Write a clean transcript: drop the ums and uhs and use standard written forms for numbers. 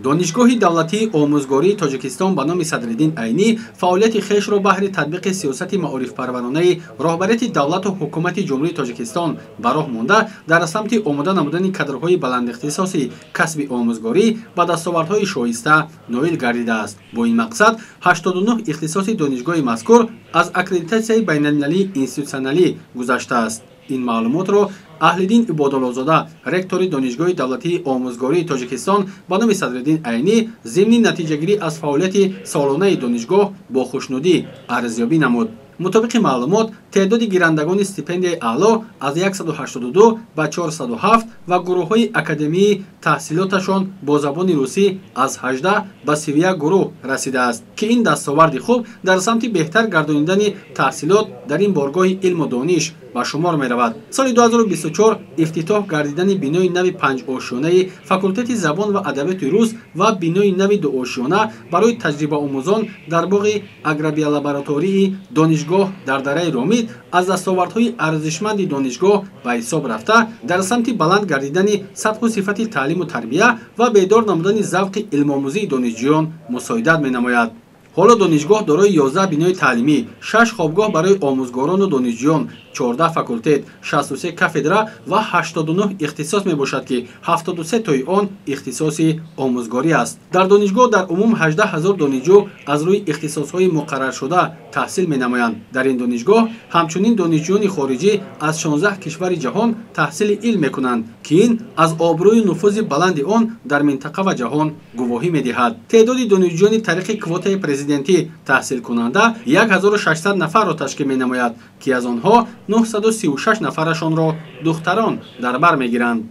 Донишгоҳи давлатии омӯзгории Тоҷикистон ба номи Садриддин Айнӣ фаъолияти хешро баҳри татбиқи сиёсати маорифпарваронаи роҳбарияти давлату ҳукумати Ҷумҳурии Тоҷикистон ба роҳ монда, дар самти омода намудани кадрҳои баландихтисоси касби омӯзгорӣ ба дастовардҳои шоиста ноил гардидааст. Бо ин мақсад 89 ихтисоси донишгоҳи мазкур аз аккредитатсияи байналмилалии институтсионалӣ гузаштааст. Ин маълумотро Аҳлиддин Ибодуллозода, ректори Донишгоҳи давлатии омӯзгории Тоҷикистон ба номи Садриддин Айнӣ, зимни натиҷагирӣ аз фаъолияти солонаи донишгоҳ бо хушнудӣ арзёбӣ намуд. Мутобиқи маълумот, теъдоди гирандагони стипендияи аъло аз 182 ба 407 ва гурӯҳҳои академии таҳсилоташон бо забони русӣ аз 18 ба 31 гурӯҳ расидааст, ки ин дастоварди хуб дар самти беҳтар гардонидани таҳсилот дар ин боргоҳи илму дониш ба шумор меравад. Соли 2024 ифтитоҳ гардидани бинои нави панҷошёнаи факултети забон ва адабиёти рус ва бинои нави дуошёна барои таҷрибаомӯзон дар боғи агробиолаборатории донишгоҳ дар дараи Ромид аз дастовардҳои арзишманди донишгоҳ ба ҳисоб рафта, дар самти баланд гардидани сатҳу сифати таълиму тарбия ва бедор намудани завқи илмомӯзии донишҷӯён мусоидат менамояд. Ҳоло донишгоҳ дорои 11 бинои таълимӣ, 6 хобгоҳ барои омӯзгорону донишҷӯён, 14 факултет, 63 кафедра ва 89 ихтисос мебошад, ки 73 тои он ихтисоси омӯзгорӣ аст. Дар донишгоҳ дар умум 18 ҳазор донишҷӯ аз рӯи ихтисосҳои муқарраршуда таҳсил менамоянд. Дар ин донишгоҳ ҳамчунин донишҷӯёни хориҷӣ аз 16 кишвари ҷаҳон таҳсили илм мекунанд, ки ин аз обрӯю нуфузи баланди он дар минтақа ва ҷаҳон гувоҳӣ медиҳад. Теъдоди донишҷӯёни тариқи квотаи президентӣ таҳсилкунанда 1600 нафарро ташкил менамояд, ки аз онҳо 936 нафарашонро духтарон дар бар мегиранд.